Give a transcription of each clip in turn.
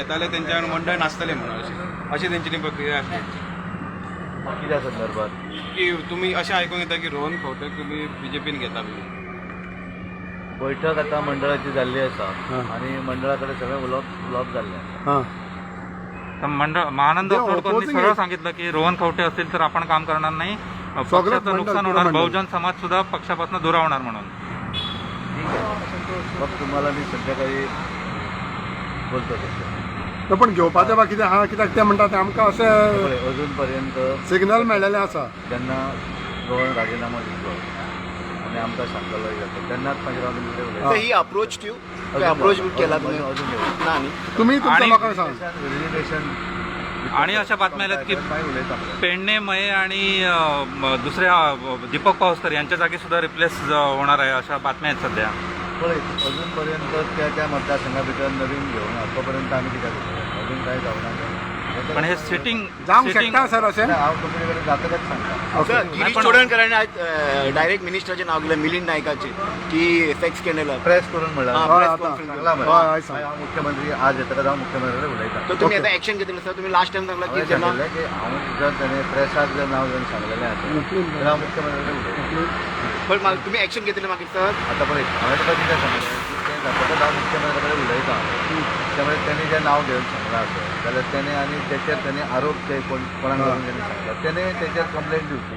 घेताले तेंच्या मंडळ नासतलें म्हणून अशें अशी तेंची प्रक्रिया आसली. कित्या संदर्भात? की तुमी अशें आयकूंक येता की रोहन खंवटे तुमी बीजेपीन घेता बी. बैठक आतां मंडळाची जाल्ली आसा आनी मंडळा कडेन सगळें उलोवप उलोवप जाल्लें आसा. तर मंडळ महानंद ते अकोडकरांनी opposing सरळ आहेत. सांगितलं की रोहन खवटे असतील तर आपण काम करणार नाही, सगळं पक्षाचं मंडळ, नुकसान पुरं होणार, मंडळ. बहुजन समाज सुद्धा पक्षापासून दुरावणार म्हणून. ठीक आहे, मग तुम्हाला मी संध्याकाळी बोलतो तसं. ना, पण घेवपाचें बा कितें आहा, कित्याक ते म्हणटा ते आमकां अशें पळय, अजून पर्यंत सिग्नल मेळ्ळेलें आसा. जेन्ना रोहन राजीनामो दितलो आनी आमकां सांगतलो जाता तेन्नाच मागीर हांव तुमचे कडेन उलयतलो. तर ही अप्रोच you approach केला तुम्ही? अजून येवं. ना न्ही? तुमी तुमच्या लोकांक सांग. रिजिग्नेशन आणि अशा बातम्या आल्यात की मागीर उलयता पळय. पेडणे मये आणि दुसऱ्या दीपक पावसकर यांच्या जागी सुद्धा रिप्लेस होणार आहे अशा बातम्या आहेत सध्या. पळय, अजून पर्यंत त्या त्या मतदारसंघा भितर नवीन घेवना तो पर्यंत आमी कित्याक उलयता? अजून काय जावना. पण हे सिटिंग जावंक सिटिंग शकता सर अशें? हांव तुमचे कडेन जातकच सांगता. ओके. सर, गिरीश पण- चोडणकरांनी आज डायरेक्ट मिनिस्टराचें नाव घेतलं, मिलिंद नायकाचे, की सेक्स स्कॅन्डल. प्रेस करून म्हणला. हा, हय, press आतां. conference. सांगला हय, हय, सांग. हांव मुख्यमंत्री आज येतकच हांव मुख्यमंत्री कडेन उलयता. तर तुम्ही आता ऍक्शन घेतलं सर? तुम्ही लास्ट टाइम सांगला की हांवें जेन्ना सांगिल्लें की हांव जर ताणें प्रेसाक जर नांव घेवन सांगलेलें आसा जाल्यार हांव मुख्यमंत्री कडेन उलयता. पण तुम्ही ऍक्शन घेतलं मागीर सर? आतां पळय, हांवें तुका कितें सांगलें की तें जातकच हांव मुख्यमंत्र्या कडेन उलयता. त्यामुळे तेणें जें नांव घेवन सांगलां आसत जाल्यार तेणें आनी तेचेर तेणें आरोप जे कोण कोणाक लागून तेणें सांगला तेणें तेचेर कंप्लेन दिवची.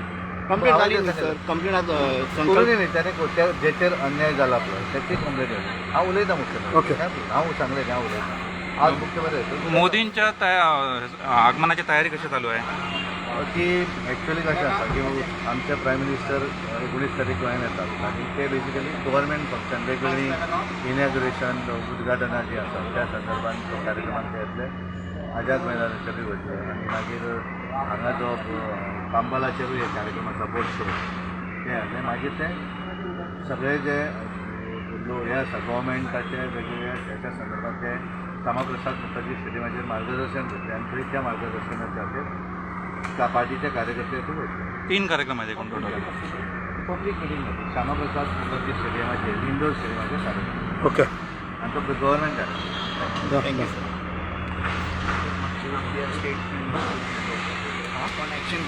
कंप्लेंट हांवें जाली तें न्ही सर? सांगलें. कंप्लेंट आज करूं संकल्प न्ही तेणें त्या जेचेर अन्याय जाला पळय तेची कंप्लेन दिवची. हांव उलयतां मुख्यमंत्री. हांव सांगलें न्ही, हांव उलयतां आज मुख्यमंत्री येतलो. मोदींच्या आगमनाची तयारी कशी चालू आहे? की एक्च्युअली कशें आसा की आमचे प्रायम मिनिस्टर 19 तारीख गोंयान येतात आनी ते बेसिकली गव्हर्मेंट फंक्शन, वेगवेगळीं इनॅग्रेशन, उद्घाटनां जीं आसा त्या संदर्भान कार्यक्रमाक ते येतले. आझाद मैदानाचेरूय वयतले आनी मागीर हांगा जो कांबालाचेरूय एक कार्यक्रम आसा, बोट शो, ते जातले. मागीर ते सगळे जे हे आसा गव्हर्मेंटाचे वेगवेगळे हेच्या संदर्भात ते श्यामाप्रसाद मुखर्जी स्टेडियमाचेर मार्गदर्शन करतले आनी थंय त्या मार्गदर्शनाच्या खातीर पार्टीचे कार्यकर्ते थंय वयतले. तीन कार्यक्रम आहेत एकूण टोटल. पब्लीक मिटींग जातली श्यामाप्रसाद मुखर्जी स्टेडियमाचेर, इंडोर स्टेडियमाचेर कार्यक्रम आनी तो गव्हर्मेंट कार्यक्रम. Thank you sir. State action.